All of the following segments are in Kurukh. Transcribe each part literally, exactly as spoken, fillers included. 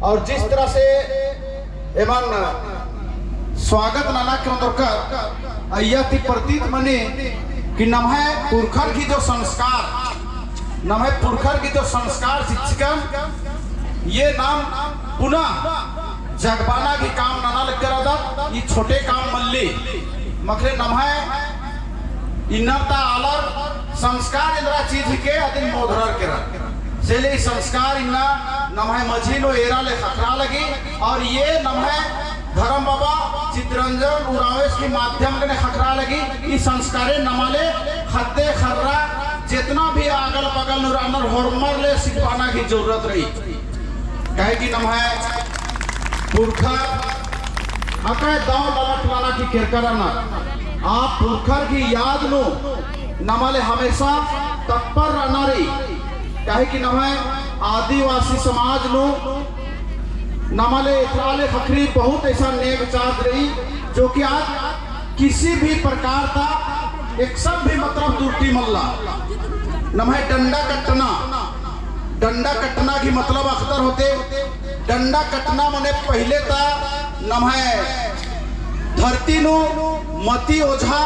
और जिस तरह से एमन स्वागत नना के ओन्दरकर, अइय्या ती प्रतीत मनी कि नम्है पुरखर की जो संस्कार, नम्है पुरखर की जो संस्कार चिच्चकन, ये नाम पुनः जगबाना की काम नना लगकर रअदत, ई छोटे काम मल्ली। मखले नम्है इन्ना ता आलर संस्कार एन्दरा चीज हिके अदिन मोधरर केरा। से ले ई संस्कार इन्ना नम्है मझी नू एरा ले ख़क्खरा लगी और ये नम्है धरम बाबा चितरंजन उराँवस की माध्यम गने ख़क्खरा लगी। ई संस्कारे नमा ले ख़द्द ख़र्रा जेतना भी अगल बगल नू रअनर होरमर ले सिखाबअना की जरूरत रई। काहे कि नम्है पुरखर अकय दव ललख नना की केरकर रअनर। आ पुरखर की याद नू नमा ले हमेशा तत्पर रअना रई। काहे कि नम्है आदिवासी समाज नू नमा ले एथरा ले ख़क्खरी बहुत ऐसा नेग चाद रई, जो कि आज किसी भी प्रकार ता एकसन भी मतलब त्रुटि मल्ला। नम्है डंडा कट्टना, डंडा कट्टना की मतलब अख़दर होले, डंडा कट्टना मने पहिले ता नम्है धरती नू मती ओझा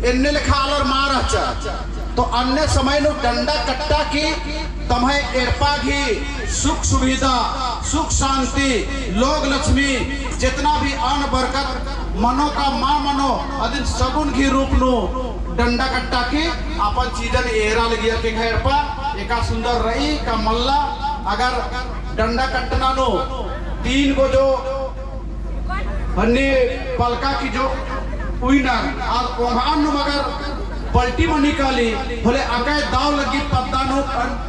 एन्ने लेखा आलर मा रहचा। तो अन्ने समय नू डंडा कट्टा की तम्है एड़पा की सुख सुविधा, सुख शांति, लोग लक्ष्मी, जेतना भी अन्न बरकत मनो का मा मनो, अदिन सगुन की रूप नू डंडा कट्टा की अपन चीजन एरा लगिया के एड़पा एका सुंदर रई का मल्ला। अगर डंडा कट्टना नू तीन गो जो अन्ने पलका की जो उइनर, आद ओंघान नू मगर पलटी मनी काली, होले अकय दव लग्गी पद्दा नू,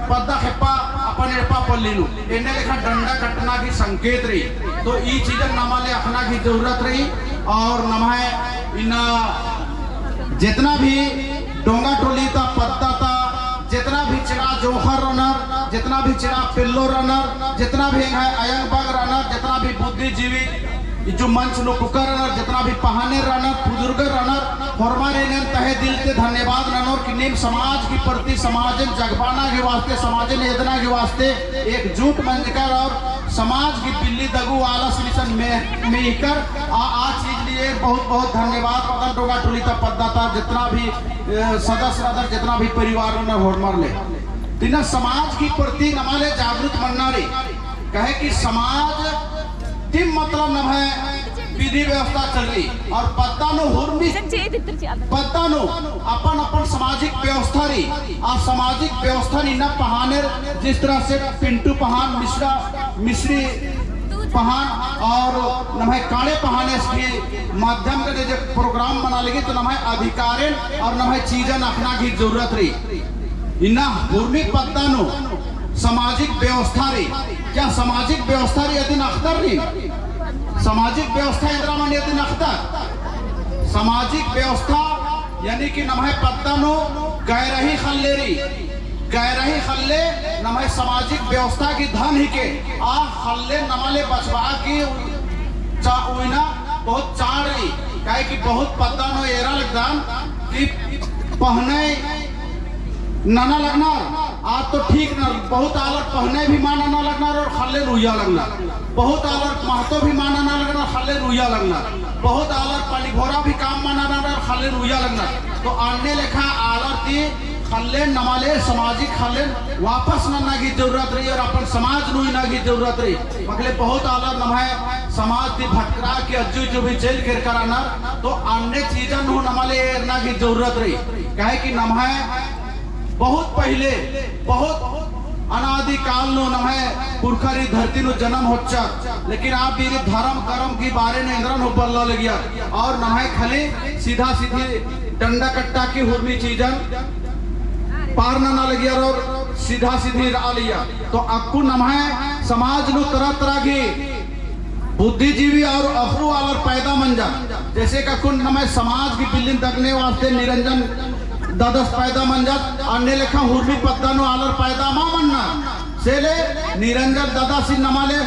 पद्दा खेप्पा अपन एड़पा पल्ली नू। एन्ने लेखा डंडा कट्टना की संकेत रई। तो ई चीजन नमा ले अख़ना की जरूरत रई। और नम्है इन्ना जेतना भी डोंगा टोली ता पद्दा ता जेतना भी चिड़ा जोंख़र रअनर, जेतना भी चिड़ा पेल्लो रअनर, जेतना भी एंग्है अयंग बंग रअनर, जेतना भी बुद्धिजीवी ई जो मंच नू कुकर रअनर, जेतना भी पहानेर रअनर, बुजुर्गर रअनर, होरमारिन एन तहे दिल ती धन्यवाद ननोर कि नीम समाज की प्रति, समाजन जगबाना के वास्ते, समाजन एदना के वास्ते एकजुट मंजकर और समाज की बिल्ली दगु आलस मिशन में, में इकर आ, आ चीज लिए बहुत, बहुत धन्यवाद। पद्दा डोंगा टोली ता पद्दा ता जेतना भी, ए, सदस्य रअदर, जेतना भी परिवार रअनर होरमर ले। तिना समाज की प्रति नमा ले जागरूक मन्ना रई। काहे कि समाज ती मतलब नम्है विधि व्यवस्था चलरी और पद्दा नू हुरमी पद्दा नू अपन अपन सामाजिक व्यवस्था रई। आ सामाजिक व्यवस्था नू इन्ना पहानेर जिस तरह से पिंटू पहान, मिश्रा, मिश्री पहान और नम्है कांड़े पहानेस की माध्यम से जे program मना लगी तो नम्है अधिकारेन और नम्है चीजन अख़ना की जरूरत रई। इन्ना हुरमी पद्दा नू सामाजिक व्यवस्था रई। क्या सामाजिक व्यवस्था रई अदिन अख़दर रई? सामाजिक व्यवस्था एन्दरा मनी अदिन अख़दर? सामाजिक व्यवस्था यानी कि नम्है पद्दा नू गैरही ख़ल्ले रई। गैरही ख़ल्ले नम्है सामाजिक व्यवस्था की धन हिके। आ ख़ल्ले नमा ले बचबआ की चा-, उइना बहुत चाड़ रई। काहे कि बहुत पद्दा नू एरा लगदन कि पहनय नना लगनर, आद तो ठीक नर, बहुत आलर पहनय भी मा नना लगनर और ख़ल्लेन उइया लगनर। बहुत आलर महतो भी मा नना लगनर, ख़ल्लेन उइया लगनर। बहुत आलर पानी भोरा भी काम मा नना लगनर, ख़ल्लेन उइया लगनर। तो अन्ने लेखा आलर ती ख़ल्लेन नमा ले सामाजिक ख़ल्लेन वापस नन्ना की जरूरत रई और अपन समाज नू उइना की जरूरत रई। मखले बहुत आलर नम्है समाज ती भटकरा के अज्जु इज्जु भी चइल केरकर रअनर, तो अन्ने चीजन नू नमा ले एरना की जरूरत रई। काहे कि नम्है बहुत पहिले, बहुत अनादि काल नू नम्है पुरखर ई धरती नू जनम होच्चर, लेकिन आ बीरी धरम करम की बारे नू एन्दरन हूँ बल्ला लगिया। और नम्है खाली सीधा सीधी डंडा कट्टा की हुरमी चीजन पार नना लगिया और सीधा सीधी रआ लगिया। तो अक्कु नम्है समाज नू तरह तरह की बुद्धिजीवी और अख़रू आलर पैदा मंजा। जैसे कि अक्कुन नम्है समाज की बिल्लिन दगने वास्ते निरंजन दादस पैदा मंजत, अन्ने लेखा हुरमी पद्दा नू आलर पैदा मा मन्ना। से ले निरंजन दादस नमा ले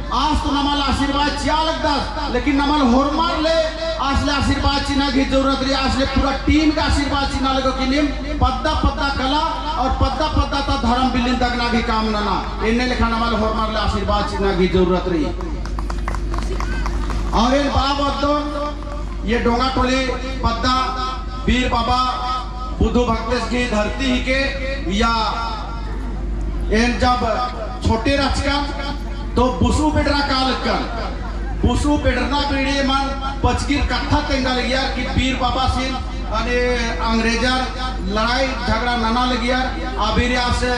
आस तो नमाले आशीर्वाद चिआ लगदस, लेकिन नमाले होरमर ले आस ले आशीर्वाद चिअना गही जरूरत रई। आस ले पूरा team के आशीर्वाद चिअना लगो कि नीम पद्दा पद्दा कला और पद्दा पद्दा ता धर्म बिल्लिन दगना गही काम नना। एन्ने लेखा नमाले होरमर ले आशीर्वाद चिअना गही जरूरत रई। और एन बआ बअदन, ये डोंगा टोली पद्दा बीर बाबा बुधु भगतस गही धरती हिके। या एन जब छोटे रहचकन तो बुसु बेडरा कालकन, बुसु बेडरना बीड़ी मन पचगिर कत्था तेंगा लगियर कि बीर बाबासिन अने अंग्रेजर लड़ाई झगड़ा नना लगियर। अबीर आस, अ,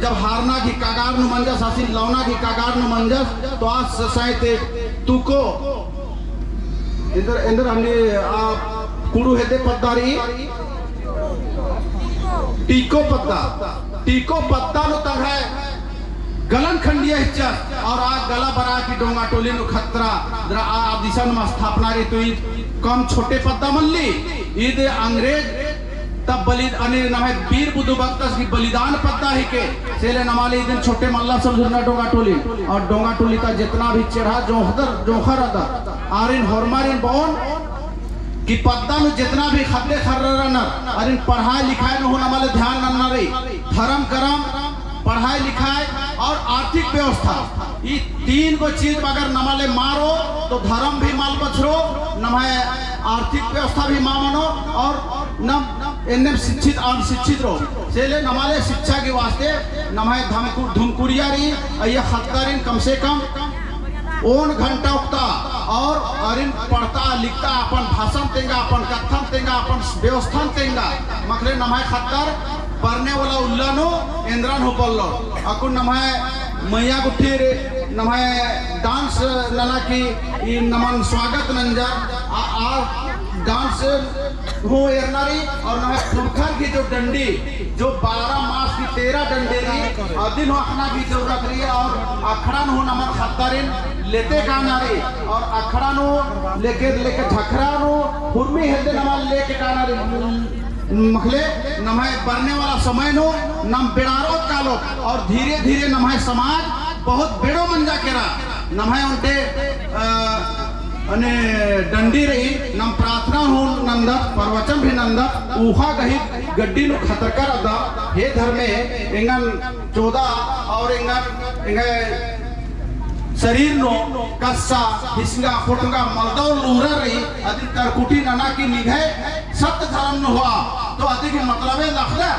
जब हारना गही कगार नू मंजस, आसिन लौना गही कगार नू मंजस, तो आस ससाय ते तुको एन्देर, एन्देर हनी आ कुँड़ुख़ हेद्दे पद्दा रई, टीको पद्दा, टीको पद्दा नू तंग्है गलन खंडिया हिच्चस, और आ गला बरआ की डोंगा टोली नू खतरा, दरा आ दिसन मा स्थापना रई तो ईद कम छोटे पद्दा मल्ली, ईद अंग्रेज तब बलि-, अने नम्है बीर बुधु भगतस गही बलिदान पद्दा हिके, से ले नमाले इदिन छोटे मल्ला समझुरना डोंगा टोली, और डोंगा टोली ता जेतना भी चेड़ा जोंख़दर, जोंख़र रअदर, आरिन होरमारिन बओन कि पद्दा नू जेतना भी ख़द्द ख़र्रा रअनर, आरिन पढ़ाई लिखाई नू हूँ नमाले ध्यान नन्ना रई, धरम करम, पढ़ाई लिखाई और आर्थिक व्यवस्था, ई तीन गो चीज अगर नमाले मारो, तो धरम भी मल बछरो, नम्है आर्थिक व्यवस्था भी मा मनो, और नम एन्नेम शिक्षित अनशिक्षित रओ। से ले नमाले शिक्षा के वास्ते नम्है धमकु-, धुमकुड़िया रई, अइय्या ख़द्दारिन कम से कम ओन घंटा उक्ता और आरिन पढ़ता लिखता, अपन भाषन तेंगा, अपन कत्थन तेंगा, अपन व्यवस्थन तेंगा। मखले नम्है ख़द्दर बरने वाला उल्ला नू एन्द्रन हूँ पोल्लो। अक्कुन नम्है मइय्याँ गुट्ठिर नम्है dance नना की ई नमन स्वागत नंजर। आ, आ dance हूँ एरना रई और नम्है पुरखर की जो डंडी, जो बारह मास की तेरह डंडी रई, अदिन हूँ अख़ना की जरूरत रई और अखड़ा नू हूँ नमन ख़द्दारिन लेते काना रई और अखड़ा नू लेके, लेके झखरा नू हुरमी हेद्दे नमन लेके काना रई। मखले नम्है बरने वाला समय नू नम बेड़ारोत कालोत और धीरे-धीरे नम्है समाज बहुत बेड़ो मंजा केरा। नम्है ओन्टे, अ, अने डंडी रई, नम प्रार्थना हूँ नन्दत, प्रवचन भी नन्दत, ऊख़ा गही गड्डी नू खतरका रअदम, हे धर्मे, एंगन चोदा और एंगन, एंगे शरीर नू कस्सा, हिसंगा, पोटंगा, मलदव लूरा रई, अदिन तरकुटी नना की निंग्है सत्य धर्म नू होआ, तो अदी गही मतलबे लखदा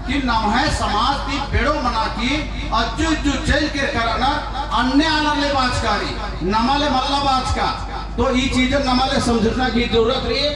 कि नम्है समाज ती बेड़ो मना की अज्जु इज्जु चइल केरकर रअनर, अन्ने आलर ले बाचका रई, नमाले मल्ला बाचका। तो ई चीजन नमाले समझना की जरूरत रई।